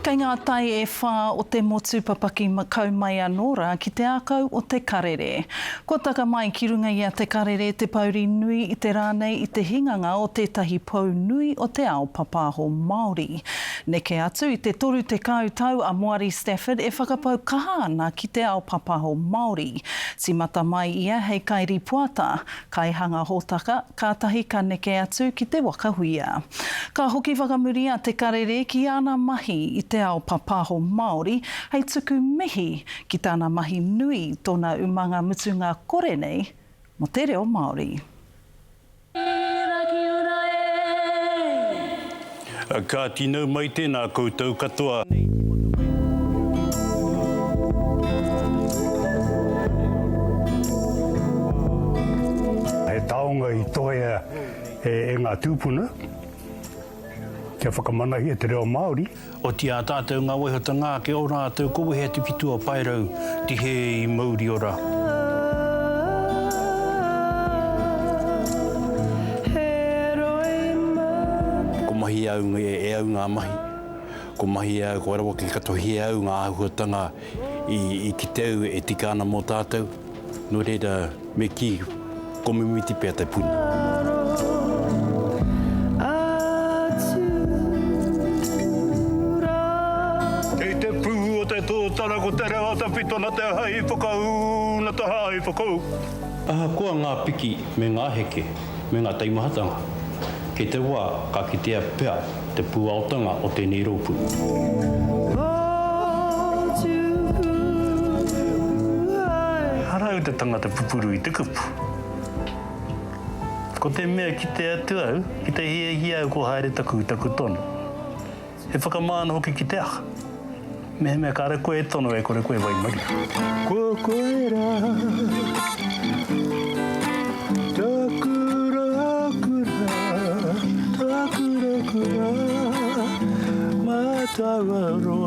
Kei ngā tai e whā o te motu papaki kau mai anō rā ki te ākau o Te Karere. Kua taka mai ki runga i a Te Karere te pouri nui i te rā nei i te hinganga o tētahi pou nui o te ao papāho Māori. Neke atu i te 30 tau a Moari Stafford e whakapau kaha ana ki te ao papāho Māori. Tīmata mai ia hei kairipoata, kaihanga hōtaka, kātahi ka neke atu ki te waka huia. Ka hoki whakamuri a Te Karere ki āna mahi i te ao papaho Māori hei tuku mihi ki tāna mahi nui tōna umanga mutunga kore nei mō te reo Māori. Kāti nau mai tēnā koutou katoa. He taonga i tohea e ngā tūpuna kia whakamanahia te reo Māori. Otiā tātou ngā waihotanga ake o rātou ko wehe atu ki tua paerau, tihē i mauri ora. Ko mahi au e au ngā mahi. Ko mahi e au, kua rawa ki katohia au ngā āhuatanga i kite au e tika ana mō tātou. Nō reira, me kī, ko mimiti pea te puna. Kei te pū o te tōtara ko te reo tawhito na te hai whakaū, na te hai whakaū. Ahakoa ngā piki me ngā heke, me ngā taimahatanga, kei te wā ka kitea pea te pūaotanga o tēnei rōpū. Ehara au te tangata pupuru i te kupu. Ko te mea kite atu au, ki te hiahia au ko haere taku taku tono. He whakamā ana hoki ki te aha? Mehemea kāre koe e tono e kore koe e waimarie. Ko koe rā taku raukura, taku raukura, matauaro.